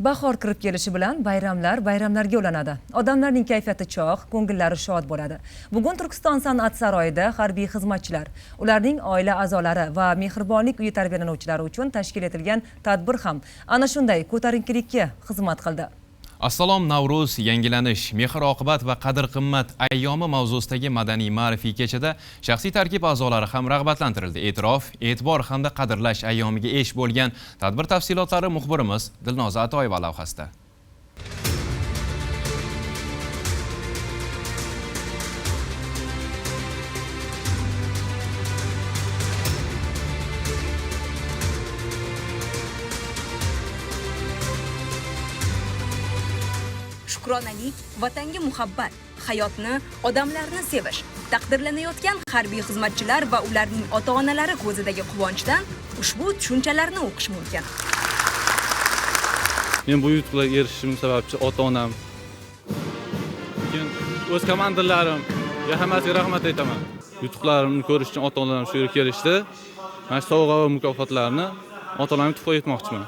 Bahor kirib kelishi bilan bayramlar bayramlarga ulanadi. Odamlarning kayfiyati chog', ko'ngillari shod bo'ladi. Bugun Turkiston san'at saroyida harbiy xizmatchilar, ularning oila a'zolari va mehribonlik uyi tarbiyalanuvchilari uchun tashkil etilgan tadbir ham ana shunday ko'tarinkilikka xizmat qildi. Assalom Navruz, yangilanish, mehr-oqibat va qadr-qimmat ayyomi mavzusidagi madaniy ma'rifiy kechada shaxsiy tarkib a'zolari ham rag'batlantirildi. E'tirof, e'tibor hamda qadrlash ayyomiga esh bo'lgan tadbir tafsilotlari muxbirimiz Dilnoza Atoyeva lavhasida. Shukronalik, vatanga muhabbat, hayotni, odamlarni sevish, taqdirlanayotgan harbiy xizmatchilar va ularning ota-onalari ko'zidagi quvonchdan ushbu tushunchalarni o'qish mumkin. Men bu yutuqlarga erishishim sababchi ota-onam, keyin o'z komandirlarimga hammasiga rahmat aytaman. Yutuqlarimni ko'rish uchun ota-onalarim shu yerga kelishdi. Mana shu sovg'a va mukofotlarni ota-onamga tuhfa etmoqchiman.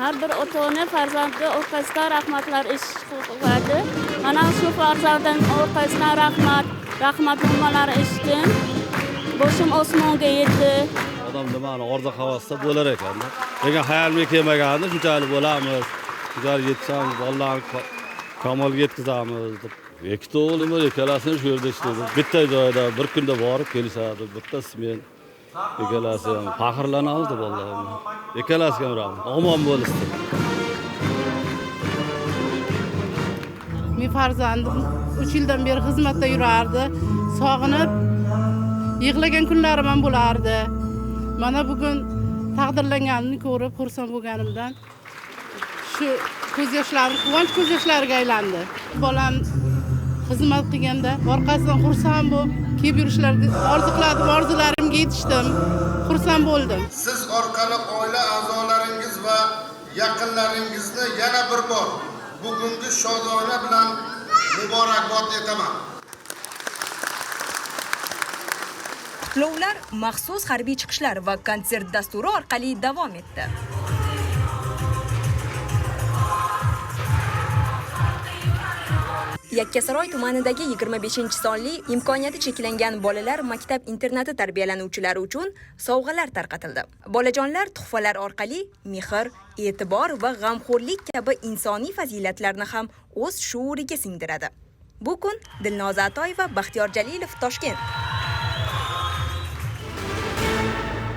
Har bir ota-ona farzandi orqasidan rahmatlar eshitadi. Mana shu farzandim orqasidan rahmatnomalar eshitdim. Boshim osmonga yetdi. Odam nimani orzu havasida bo'lar ekanda. Lekin hayolimga kelmagandi, shunchalik bo'lamiz, shunchalik yetishamiz, bolalarni kamolga yetkazamiz deb. Ikkita o'g'lim bor, ikkalasini shu yerda ishlaydi. Bitta joyda bir kunda borib kelishadi, bitta smen. Ikkalasi ham faxrlanamiz deb bolalarni. Ikkalasiga ham rahmat. Omon bo'lsin. Men farzandim 3 yildan beri xizmatda yurardi. Sog'inib yig'lagan kunlarim ham bo'lardi. Mana bugun taqdirlanganini ko'rib xursand bo'lganimdan shu ko'z yoshlarim quvonch ko'z yoshlariga aylandi. Bolam xizmat qilganda orqasidan xursand bo'lib kelib yurishlarni orzu qilardim, orzularimga yetishdim. Xursand bo'ldim. Siz orqali oila a'zolaringiz va yaqinlaringizni yana bir bor bugungi shodona bilan muborakbod etaman. Qutlovlar maxsus harbiy chiqishlar va konsert dasturi orqali davom etdi. Yakkasaroy tumanidagi 25-sonli imkoniyati cheklangan bolalar maktab-internati tarbiyalanuvchilari uchun sovg'alar tarqatildi. Bolajonlar tuhfalar orqali mehr, e'tibor va g'amxo'rlik kabi insoniy fazilatlarni ham o'z shuuriga singdiradi. Bu kun Dilnoza Atoyeva, Baxtiyor Jalilov, Toshkent.